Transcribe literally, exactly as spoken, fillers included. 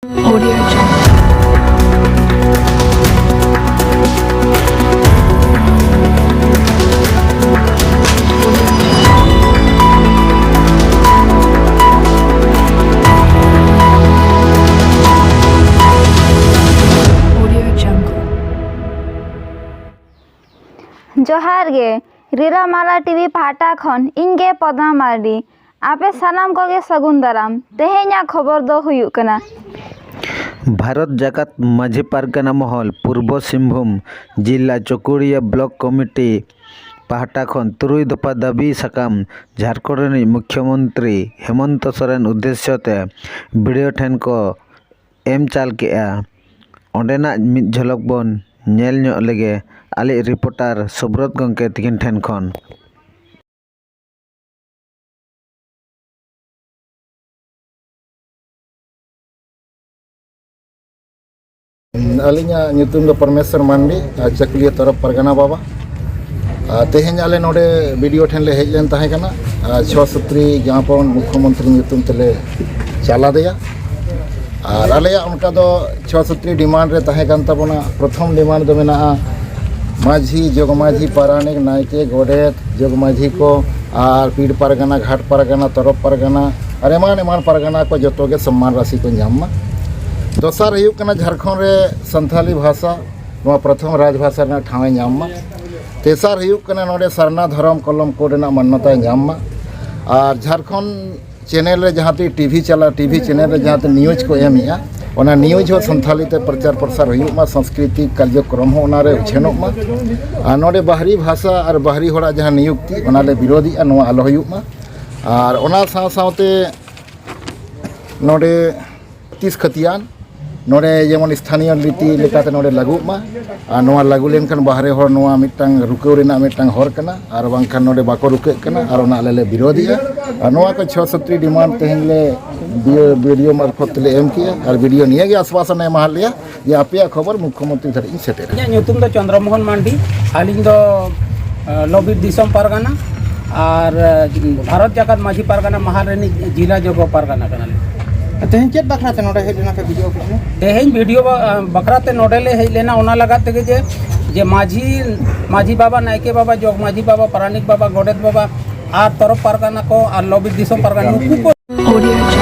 Audio Jungle. Audio Jungle. ᱡᱚᱦᱟᱨ ᱜᱮ, ᱨᱤᱨᱟᱢᱟᱞᱟ TV ᱯᱟᱦᱴᱟ ᱠᱷᱚᱱ ᱤᱧ ᱜᱮ ᱯᱚᱫᱢᱟ ᱢᱟᱨᱰᱤ᱾ ᱟᱯᱮ ᱥᱟᱱᱟᱢ ᱠᱚᱜᱮ ᱥᱟᱹᱜᱩᱱ ᱫᱟᱨᱟᱢ᱾ ᱛᱮᱦᱮᱧᱟᱜ ᱠᱷᱚᱵᱚᱨ ᱫᱚ ᱦᱩᱭᱩᱜ ᱠᱟᱱᱟ, ᱵᱷᱟᱨᱚᱛ ᱡᱟᱠᱟᱛ ᱢᱟᱹᱡᱷᱤ ᱯᱟᱨᱜᱟᱱᱟ ᱢᱚᱦᱚᱞ ᱯᱩᱨᱵᱚ ᱥᱤᱝᱵᱷᱩᱢ ᱡᱤᱞᱟ ᱪᱚᱠᱩᱲᱤᱭᱟᱹ ᱵᱞᱚᱠ ᱠᱚᱢᱤᱴᱤ ᱯᱟᱦᱴᱟ ᱠᱷᱚᱱ ᱛᱩᱨᱩᱭ ᱫᱚᱯᱷᱟ ᱫᱟᱹᱵᱤ ᱥᱟᱠᱟᱢ ᱡᱷᱟᱲᱠᱷᱚᱸᱰ ᱨᱤᱱᱤᱡ ᱢᱩᱠᱷᱭᱚᱢᱚᱱᱛᱨᱤ ᱦᱮᱢᱚᱱᱛᱚ ᱥᱚᱨᱮᱱ ᱩᱫᱽᱫᱮᱥᱭᱚ ᱛᱮ ᱵᱤᱰᱤᱭᱳ ᱴᱷᱮᱱ ᱠᱚ ᱮᱢ ᱪᱟᱞ ᱠᱮᱫᱼᱟ᱾ ᱚᱸᱰᱮᱱᱟᱜ ᱢᱤᱫ ᱡᱷᱚᱞᱚᱠ ᱵᱚᱱ ᱧᱮᱞ ᱧᱚᱜ ᱞᱮᱜᱮ ᱟᱞᱮ ᱨᱤᱯᱳᱨᱴᱟᱨ ᱥᱩᱵᱨᱚᱛ ᱜᱚᱢᱠᱮ ᱛᱤᱠᱤᱱ ᱴᱷᱮᱱ ᱠᱷᱚᱱ᱾ ᱟᱹᱞᱤᱧᱟᱜ ᱧᱩᱛᱩᱢ ᱫᱚ ᱯᱚᱨᱢᱮᱥᱣᱚᱨ ᱢᱟᱱᱰᱤ, ᱟᱨ ᱪᱟᱹᱠᱩᱞᱤᱭᱟᱹ ᱛᱚᱨᱚᱯ ᱯᱟᱨᱜᱟᱱᱟ ᱵᱟᱵᱟ᱾ ᱟᱨ ᱛᱮᱦᱮᱧ ᱟᱞᱮ ᱱᱚᱰᱮ ᱵᱤᱰᱤᱭᱳ ᱴᱷᱮᱱ ᱞᱮ ᱦᱮᱡ ᱞᱮᱱ ᱛᱟᱦᱮᱸ ᱠᱟᱱᱟ, ᱟᱨ ᱪᱷᱚ ᱥᱩᱛᱨᱤ ᱡᱟᱦᱟᱸ ᱯᱚᱱ ᱢᱩᱠᱷᱭᱚᱢᱚᱱᱛᱨᱤ ᱧᱩᱛᱩᱢ ᱛᱮᱞᱮ ᱪᱟᱞᱟᱫᱮᱭᱟ᱾ ᱟᱨ ᱟᱞᱮᱭᱟᱜ ᱚᱱᱠᱟ ᱫᱚ ᱪᱷᱚ ᱥᱩᱛᱨᱤ ᱰᱤᱢᱟᱱᱰ ᱨᱮ ᱛᱟᱦᱮᱸ ᱠᱟᱱ ᱛᱟᱵᱚᱱᱟ᱾ ᱯᱨᱚᱛᱷᱚᱢ ᱰᱤᱢᱟᱱᱰ ᱫᱚ ᱢᱮᱱᱟᱜᱼᱟ, ᱢᱟᱹᱡᱷᱤ, ᱡᱚᱜᱽ ᱢᱟᱹᱡᱷᱤ, ᱯᱟᱨᱟᱱᱤᱠ, ᱱᱟᱭᱠᱮ, ᱜᱚᱰᱮᱛ, ᱡᱚᱜᱽ ᱢᱟᱹᱡᱷᱤ ᱠᱚ ᱟᱨ ᱯᱤᱲ ᱯᱟᱨᱜᱟᱱᱟ, ᱜᱷᱟᱴ ᱯᱟᱨᱜᱟᱱᱟ, ᱛᱚᱨᱚᱯ ᱯᱟᱨᱜᱟᱱᱟ ᱟᱨ ᱮᱢᱟᱱ ᱮᱢᱟᱱ ᱯᱟᱨᱜᱟᱱᱟ ᱠᱚ ᱡᱚᱛᱚ ᱜᱮ ᱥᱚᱢᱢᱟᱱ ᱨᱟᱥᱤ ᱠᱚ ᱧᱟᱢ ᱢᱟ᱾ ᱫᱚᱥᱟᱨ ᱦᱩᱭᱩᱜ ᱠᱟᱱᱟ, ᱡᱷᱟᱲᱠᱷᱚᱸᱰ ᱨᱮ ᱥᱟᱱᱛᱷᱟᱞᱤ ᱵᱷᱟᱥᱟ ᱱᱚᱣᱟ ᱯᱨᱚᱛᱷᱚᱢ ᱨᱟᱡᱽ ᱵᱷᱟᱥᱟ ᱨᱮᱱᱟᱜ ᱴᱷᱟᱶ ᱮ ᱧᱟᱢ ᱢᱟ᱾ ᱛᱮᱥᱟᱨ ᱦᱩᱭᱩᱜ ᱠᱟᱱᱟ, ᱱᱚᱰᱮ ᱥᱟᱨᱱᱟ ᱫᱷᱚᱨᱚᱢ ᱠᱚᱞᱚᱢ ᱠᱳᱰ ᱨᱮᱱᱟᱜ ᱢᱟᱱᱱᱚᱛᱟᱭ ᱧᱟᱢ ᱢᱟ᱾ ᱟᱨ ᱡᱷᱟᱲᱠᱷᱚᱸᱰ ᱪᱮᱱᱮᱞ ᱨᱮ ᱡᱟᱦᱟᱸ ᱛᱤ ᱴᱤᱵᱷᱤ ᱪᱟᱞᱟᱜ, ᱴᱤᱵᱷᱤ ᱪᱮᱱᱮᱞ ᱨᱮ ᱡᱟᱦᱟᱸ ᱛᱤ ᱱᱤᱭᱩᱡᱽ ᱠᱚ ᱮᱢᱮᱜᱼᱟ, ᱚᱱᱟ ᱱᱤᱭᱩᱡᱽ ᱦᱚᱸ ᱥᱟᱱᱛᱷᱟᱞᱤ ᱛᱮ ᱯᱨᱚᱪᱟᱨ ᱯᱨᱚᱥᱟᱨ ᱦᱩᱭᱩᱜ ᱢᱟ, ᱥᱟᱝᱥᱠᱨᱤᱛᱤᱠ ᱠᱟᱨᱡᱚᱠᱨᱚᱢ ᱦᱚᱸ ᱚᱱᱟᱨᱮ ᱩᱪᱷᱟᱹᱱᱚᱜ ᱢᱟ᱾ ᱟᱨ ᱱᱚᱰᱮ ᱵᱟᱦᱨᱤ ᱵᱷᱟᱥᱟ ᱟᱨ ᱵᱟᱦᱨᱤ ᱦᱚᱲᱟᱜ ᱡᱟᱦᱟᱸ ᱱᱤᱭᱩᱠᱛᱤ, ᱚᱱᱟᱞᱮ ᱵᱤᱨᱳᱫᱷᱤᱜᱼᱟ, ᱱᱚᱣᱟ ᱟᱞᱚ ᱦᱩᱭᱩᱜ ᱢᱟ᱾ ᱟᱨ ᱚᱱᱟ ᱥᱟᱶ ᱥᱟᱶᱛᱮ ᱱᱚᱰᱮ ᱛᱤᱥ ᱠᱷᱟᱹᱛᱤᱭᱟᱱ ᱱᱚᱰᱮ ᱡᱮᱢᱚᱱ ᱥᱛᱷᱟᱱᱤᱭᱚ ᱨᱤᱛᱤ ᱞᱮᱠᱟᱛᱮ ᱱᱚᱰᱮ ᱞᱟᱹᱜᱩᱜ ᱢᱟ᱾ ᱟᱨ ᱱᱚᱣᱟ ᱞᱟᱹᱜᱩ ᱞᱮᱱᱠᱷᱟᱱ ᱵᱟᱦᱨᱮ ᱦᱚᱲ ᱱᱚᱣᱟ ᱢᱤᱫᱴᱟᱝ ᱨᱩᱠᱟᱹᱣ ᱨᱮᱱᱟᱜ ᱢᱤᱫᱴᱟᱝ ᱦᱚᱨ ᱠᱟᱱᱟ, ᱟᱨ ᱵᱟᱝᱠᱷᱟᱱ ᱱᱚᱰᱮ ᱵᱟᱠᱚ ᱨᱩᱠᱟᱹᱜ ᱠᱟᱱᱟ, ᱟᱨ ᱚᱱᱟ ᱟᱞᱮ ᱞᱮ ᱵᱤᱨᱳᱫᱷᱤᱜᱼᱟ᱾ ᱟᱨ ᱱᱚᱣᱟ ᱠᱚ ᱪᱷᱚ ᱥᱩᱛᱨᱤ ᱰᱤᱢᱟᱱᱰ ᱛᱮᱦᱮᱧ ᱞᱮ ᱵᱤ-, ᱵᱤᱰᱤᱭᱳ ᱢᱟᱨᱯᱷᱚᱛ ᱛᱮᱞᱮ ᱮᱢ ᱠᱮᱜᱼᱟ, ᱟᱨ ᱵᱤᱰᱤᱭᱳ ᱱᱤᱭᱟᱹ ᱜᱮ ᱟᱥᱵᱟᱥᱚᱱ ᱮ ᱮᱢᱟᱦᱟᱫ ᱞᱮᱭᱟ ᱡᱮ ᱟᱯᱮᱭᱟᱜ ᱠᱷᱚᱵᱚᱨ ᱢᱩᱠᱷᱭᱚᱢᱚᱱᱛᱨᱤ ᱫᱷᱟᱹᱨᱤᱡ ᱤᱧ ᱥᱮᱴᱮᱨᱟ᱾ ᱤᱧᱟᱹᱜ ᱧᱩᱛᱩᱢ ᱫᱚ ᱪᱚᱱᱫᱨᱚ ᱢᱳᱦᱚᱱ ᱢᱟᱱᱰᱤ᱾ ᱟᱹᱞᱤᱧ ᱫᱚ, ᱮ, ᱞᱚᱵᱤᱨ ᱫᱤᱥᱚᱢ ᱯᱟᱨᱜᱟᱱᱟ ᱟᱨ, ᱮ, ᱵᱷᱟᱨᱚᱛ ᱡᱟᱠᱟᱛ ᱢᱟᱹᱡᱷᱤ ᱯᱟᱨᱜᱟᱱᱟ ᱢᱟᱦᱟᱞ ᱨᱤᱱᱤᱡ ᱡᱤᱞᱟ ᱡᱚᱜᱚ ᱯᱟᱨᱜᱟᱱᱟ ᱠᱟᱱᱟᱞᱤᱧ᱾ ᱛᱮᱦᱮᱧ ᱪᱮᱫ ᱵᱟᱠᱷᱨᱟ ᱛᱮ ᱱᱚᱰᱮ ᱦᱮᱡ ᱞᱮᱱᱟ ᱯᱮ ᱵᱤᱰᱤᱭᱳ ᱚᱯᱷᱤᱥ ᱨᱮ? ᱛᱮᱦᱮᱧ ᱵᱤᱰᱤᱭᱳ ᱵᱟ-, ᱵᱟᱠᱷᱨᱟ ᱛᱮ ᱱᱚᱰᱮ ᱞᱮ ᱦᱮᱡ ᱞᱮᱱᱟ, ᱚᱱᱟ ᱞᱟᱜᱟᱫ ᱛᱮᱜᱮ ᱡᱮ, ᱡᱮ ᱢᱟᱹᱡᱷᱤ, ᱢᱟᱹᱡᱷᱤ ᱵᱟᱵᱟ, ᱱᱟᱭᱠᱮ ᱵᱟᱵᱟ, ᱡᱚᱜᱽ ᱢᱟᱹᱡᱷᱤ ᱵᱟᱵᱟ, ᱯᱟᱨᱟᱱᱤᱠ ᱵᱟᱵᱟ, ᱜᱚᱰᱮᱛ ᱵᱟᱵᱟ ᱟᱨ ᱛᱚᱨᱚᱯ ᱯᱟᱨᱜᱟᱱᱟ ᱠᱚ ᱟᱨ ᱞᱚᱵᱤᱨ ᱫᱤᱥᱚᱢ ᱯᱟᱨᱜᱟᱱᱟ, ᱱᱩᱠᱩ ᱠᱚ